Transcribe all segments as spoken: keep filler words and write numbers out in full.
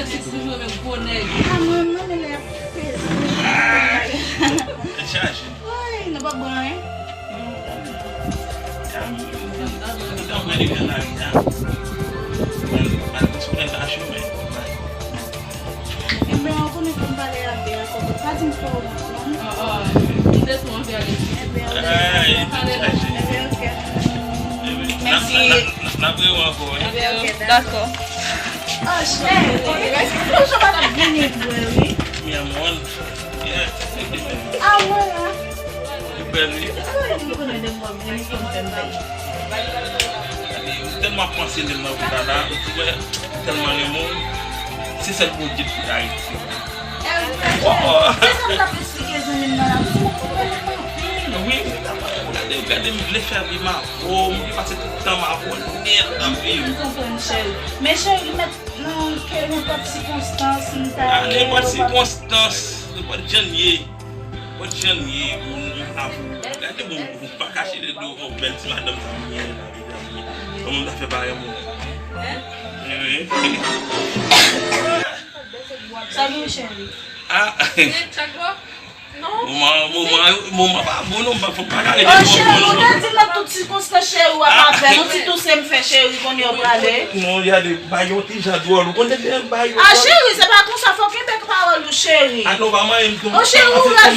Sexy toujou renmen gwo nèg. A mwen, mwen, men lè ap peze. Tèt chaje. Woy, nou p ap bwè anyen. Ebyen, ou konnen pou m pale avè a, kòm pa di m fè w wont, non? Ah, ah, m te tou anvi ale. Ebyen, ok. Ebyen, ok. Mèsi. N ap rewè ankò, wi. Ebyen, ok, dakò. Oh, cheri, non, jan pa t ap vini vre, wi. Mi amor. Yeah. Ah, voilà. Li bèl, wi. Ah, li konnen de mwen, wi, li konn fè m bèl. Ou tèlman panse de mwen pou dada, ou wè, ou tèlman renmen w. Se sèl Bondye ki Ayiti. Oh, oh. Se sa m t ap eksplike zanmi m nan la. Wi, wi, gade, gade, m vle fè vi m avè w, m vle pase tout tan m avè w nèt nan vi m. M konprann, cheri. Men cheri, mèt nan ke nenpòt sikonstans, m ta... A nenpòt sikonstans, nenpòt jan l ye. Nenpòt jan l ye, m, m avè w. Gade, bon, m pa kache de w, bèl ti madanm sa m genyen la, medam. Kòman m ta fè pa renmen w? Wi. Sa gen, cheri? Ah. Moman, moman, moman pa bon non, fòk pa gade. Oh, cheri, ou te di nan tout sikonstans, cheri, w ap avè m. Yon ti touse m fè, cheri, kounye a w prale. Non, y a de bagay yon ti jan dwòl. Ou konn de bagay yo. Ah, cheri, se pa konsa, fòk gen bèk pawòl ou, cheri. Ah, non, pa manyen m tou. Oh, cheri, ou raj.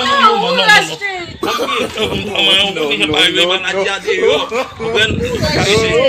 Ah, ou raj, cheri. Ou pa manyen m tou, jan pa rive maladi a deyò. Konprann? Ou konn